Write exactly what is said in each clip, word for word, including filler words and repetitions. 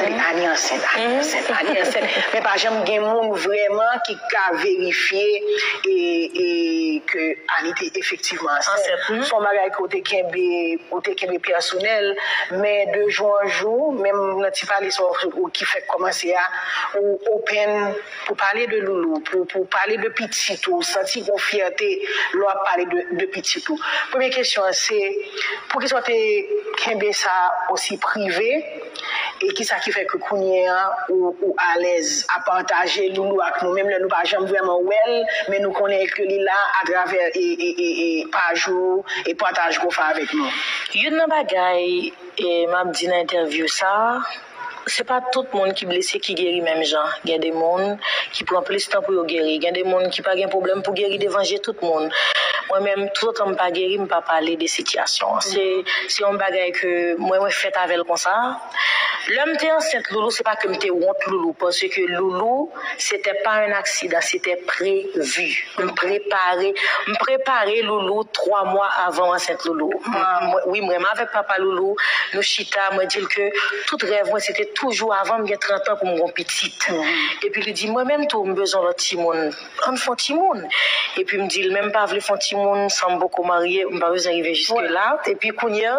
Tande, Ani ansent, Ani ansent, Ani ansent. Men pa janm gen moun vrèman ki ka verifye e, e ke Ani te efektivman ansent. Ansent, mhm. Se yon bagay ke w te kenbe, ou te kenbe pèsonèl, men de jou an jou, menm nan ti pale sa w ki fèk kòmanse a, ou open pou pale de Loulou, pou, pou pale de pitit ou, santi gon fyète lè w ap pale de, de pitit ou. Premye kesyon an se, poukisa w te kenbe sa osi prive? E kisa ki fè ke kounye a ou, ou alèz a pataje Loulou ak nou, menm lè nou pa janm vrèman wè l, men nou konnen ke li la atravè e, e, e, e paj ou e pataj ke w fè avèk nou? Youn nan bagay e m ap di nan entèvyou sa a, se pa tout moun ki blese ki geri menm jan. Gen de moun ki pran plis tan pou yo geri. Gen de moun ki pa gen pwoblèm pou geri devan je tout moun. Mwen menm, toutotan m pa geri, m pa pale de sitiyasyon an. Se, se yon bagay ke mwen, mwen fèt avè l konsa. Lè m te ansent Loulou, se pa ke m te wont Loulou, paske Loulou, c'était pas un accident, c'était prévu. M prepare, m prepare Loulou twa mwa avan m ansent Loulou. M, mwen, wi, mwen menm avèk papa Loulou, nou chita, mwen di l ke tout rèv mwen, se te toujou avan m gen trant an pou m gon pitit. Epi li di, mwen menm tou, m bezwen lòt timoun. Ann fè yon timoun. Epi m di l, men m pa vle fè yon timoun san m poko marye, m pa bezwen rive jiske la. Epi kounye a,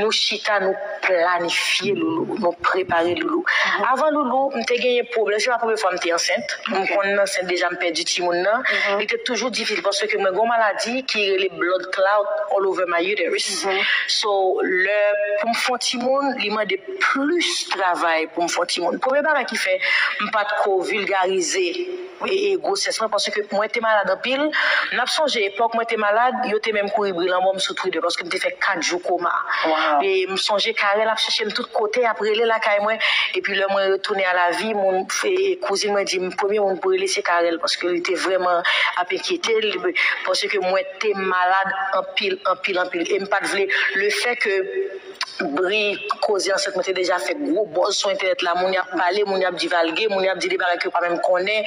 nou chita, nou planifye Loulou, nou prepare Loulou. Avan Loulou, m te genyen pwoblèm, se pa premye fwa m te ansent. M konn ansent deja, m pèdi timoun nan. Li te toujou difisil paske mwen gon maladi ki rele blood clot all over my uterus. So, lè pou m fè yon timoun, li mande plis travay pou m fè yon timoun. Premye bagay ki fè m pa t ko vilgarize e, e gwosès mwen, paske mwen te malad anpil. N ap sonje epòk mwen te malad, yo te menm kouri bri lanmò m sou Twitter, paske m te fè kat jou koma. E m sonje Karèl ap chèche m tout kote, ap rele lakay mwen. Epi lè mwen retounen a la vi, moun, e, kouzin mwen di m, premye moun pou rele se Karèl, paske li te vrèman ap enkyete l, paske mwen te malad anpil, anpil, anpil. E m pa t vle, le fè ke bri koze ansent mwen te deja fè gwo buzz sou entènèt la, moun y ap pale, moun y ap divalge, moun y ap di de bagay ke yo pa menm konnen.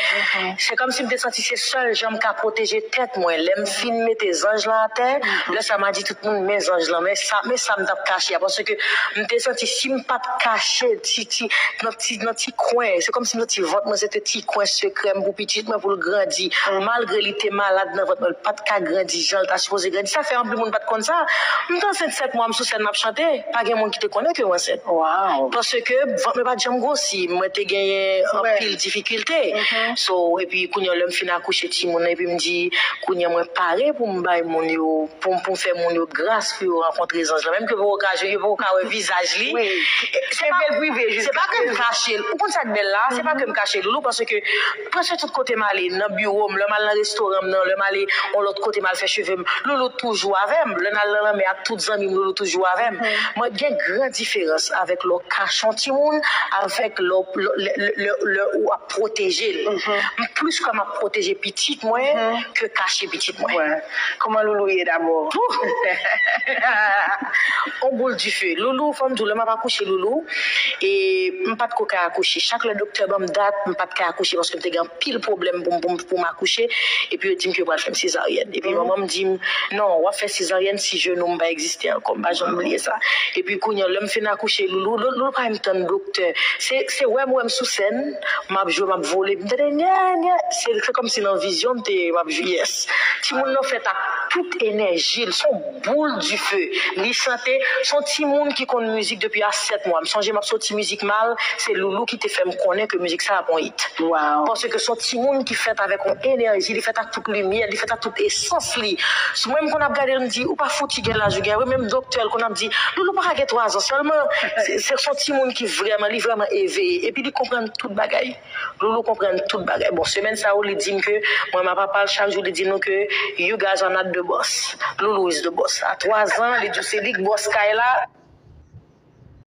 Se kòmsi m te santi se sèl jan m ka pwoteje tèt mwen. Lè m fin mete zanj lan atè, lè sa m a di tout moun, men zanj lan, men sa, men sa m t ap kache a. Paske m te santi si m pa t kache ti, ti, nan ti, nan ti kwen, se kòmsi m santi vant mwen se te ti kwen sekrè m pou pitit mwen pou l grandi. Malgre li te malad nan vant mwen, l pa t ka grandi jan l ta sipoze grandi. Sa fè anpil moun pa t konn sa. M te ansent sèt mwa, m sou sèn, m ap chante. Pa gen moun ki te konnen ke m ansent. Paske vant mwen pa t janm gwosi. Mwen te genyen anpil difikilte. So, epi kounye a, lè m fin akouche timoun nan, epi m di, kounye a mwen pare pou m bay moun yo, pou, pou m fè moun yo gras pou yo rankontre zanj lan. Menm ke yo poko ka, yo poko ka wè vizaj li. Se pa, se pa ke m kache l. Ou konn sa k bèl la? Se pa ke m kache Loulou, paske prèske tout kote m ale, nan biwo m, lè m al nan restoran m nan, lè m ale yon lòt kote m al fè cheve m, Loulou toujou avè m. Lè n al nan lanmè ak tout zanmi m, Loulou toujou avè m. Mwen gen gran diferans avèk lè w kache yon timoun, avèk lè w, lè, lè, lè, lè w ap pwoteje l. M plis kwè m ap pwoteje pitit mwen ke kache pitit mwen. Kòman Loulou ye dabò? On boule du feu. Loulou, fò m di w, lè m ap akouche Loulou, e m pa t ko ka akouche. Chak lè doktè ban m dat, m pa t ka akouche paske m te gen anpil pwoblèm pou m, pou m, pou m akouche. Epi yo di m ke yo pral fè m sezaryèn. Epi manman m di m, non, w ap fè sezaryèn si jenou m pa egziste ankò. M pa janm bliye sa. Epi kounye a, lè m fin akouche Loulou, Loulou, Loulou pa menm tann doktè. Se, se wè m, wè m sou sèn, m ap jwe, m ap vole, m tande nyè, nyè. Se, se kòmsi nan vizyon m te ye, m ap jwe, yes. Timoun nan fèt ak tout enèji l, se yon boule du feu. Li chante, se yon timoun ki konn mizik depi a sèt mwa. M sonje m ap soti mizik mal, se Loulou ki te fè m konnen ke mizik sa ap yon hit. Paske se yon timoun ki fèt avèk yon enèji, li fèt ak tout limyè, li fèt ak tout esans li. Si mwen m konn ap gade l, m di, ou pa fouti gen laj ou gen. Wi, menm doktè l konn ap di, Loulou pa ka gen twa zan sèlman. Se, se yon timoun ki vrèman, li vrèman eveye. Epi li konprann tout bagay. Loulou konprann tout bagay. Bon, semèn sa yo, li di m ke mwen, m a papa l, chak jou, li di nou ke you guys are not the boss. Loulou is the boss. A twa zan, li di w se li k bòs kay la.